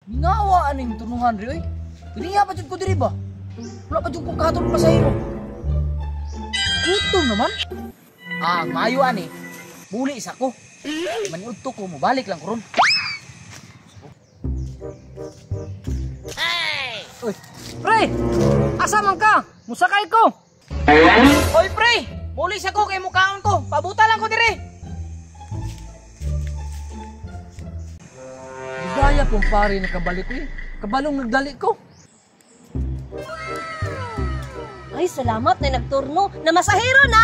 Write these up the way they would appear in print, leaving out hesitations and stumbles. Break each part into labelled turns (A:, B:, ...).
A: Minawa aning turnuhan ri oy. Kaniya pa jud ko diri ba? Wala pa jud ko kahatod pasahero. Gutom naman. Ah, maayo ani. Muli isa ko. Maniudto ko, mobalik lang ko ron.
B: Hey!
A: Oy, pre! Asa man ka? Musakay ko. Oy, pre! Muli sa ko kay mukaon ko. Pabuta lang ko diri. Gaya pong pare nakabalik ko eh. Kabalong nagdali ko.
B: Ay, salamat na nagturno. Namasahero na!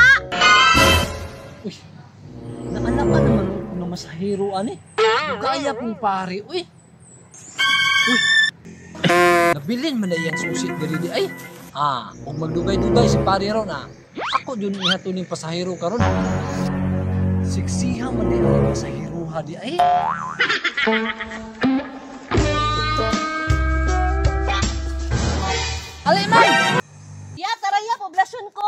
A: Uy, naala ka naman kung namasahero ani. Gaya pong pare, uy. Uy, nabilin man na iyang susi diri di ay. Ah, kung magdugay-dugay si pare ron ah. Ako dyan ihato ning pasahero karon. Siksiha man di ang pasahero ha di ay. Alay, ma'am!
B: Ya, tara ya, poblasyon ko.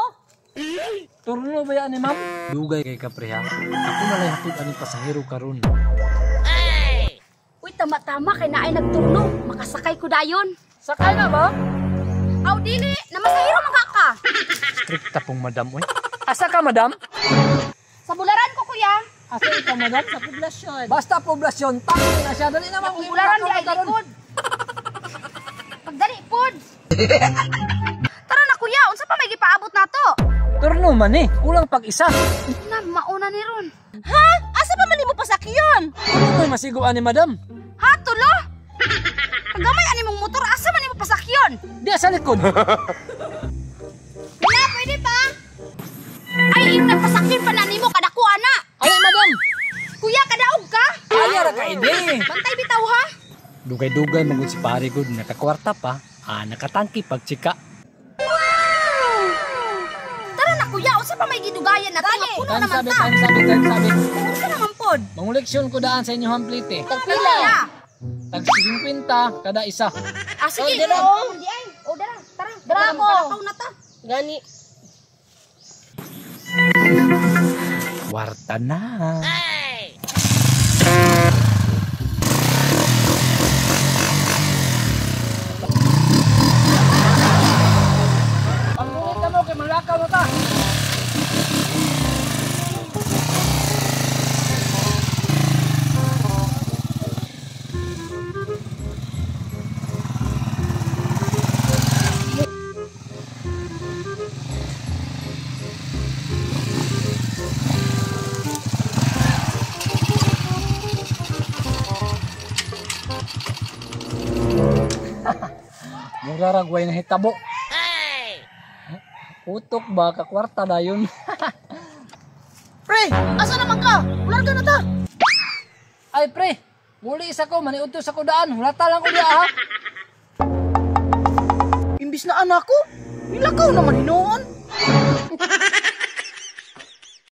A: Turno ba yan ni ma'am? Dugay kay kapre ha. Ako na lang hatod aning pasahero karon.
B: Ay! Uy, tama-tama kay naay nagturno. Makasakay ko dayon.
A: Sakay na ba?
B: Aw, dili. Namasahero man ka.
A: Strikta pong madam, uy. Asa ka, madam?
B: Sa bularan ko, kuya.
A: Asa ka, madam?
B: Sa poblasyon.
A: Basta poblasyon. Tama na siya. Dali na, ma'am.
B: Sa bularan di ay likod. Pagdali, pod. Tara na, kuya. Unsa pa may gipaabot nato?
A: Turno man eh. Kulang pag isa.
B: Na, mauna ni ron. Ha? Asa pa man nimo pasakyon?
A: Tulo may masigo ani, madam.
B: Ha, tulo? Kagamay ani mong motor, asa man nimo pasakyon?
A: Di sa likod.
B: Wala, pwede pa. Ay, yung nagpasakyon pa na nimo kadako ana.
A: Ay, madam.
B: Kuya, kadaog ka?
A: Ay, ara ka ini.
B: Bantay bitaw ha.
A: Dugay-dugay magud si pare gud, nakakwarta pa. Ah, nakatangki pagchika.
B: Tara na kuya, unsa pa may gidugayan na to? Puno naman ta.
A: Time sabi.
B: Unsa naman pod?
A: Manguleksyon ko daan sa inyo hamplite.
B: Tagpila.
A: Tag 50 kada isa.
B: Ah, sige.
A: Oh, dara.
B: Oh, di ay. Oh, dara. Tara. Dara ko. Na ta.
C: Gani.
A: Kwarta na.
B: Hey!
A: Pagbulit na mo kay malakaw na ta. Mura ragway na hitabo.
B: Hey!
A: Utok ba kakwarta na yun?
B: Pre, asa naman ka? Ular ka na ta.
A: Ay pre, muli isa ko, maniudto sa kudaan. Hulata lang ko diya ha.
B: Imbis na anak ko, nilakaw naman hinuon.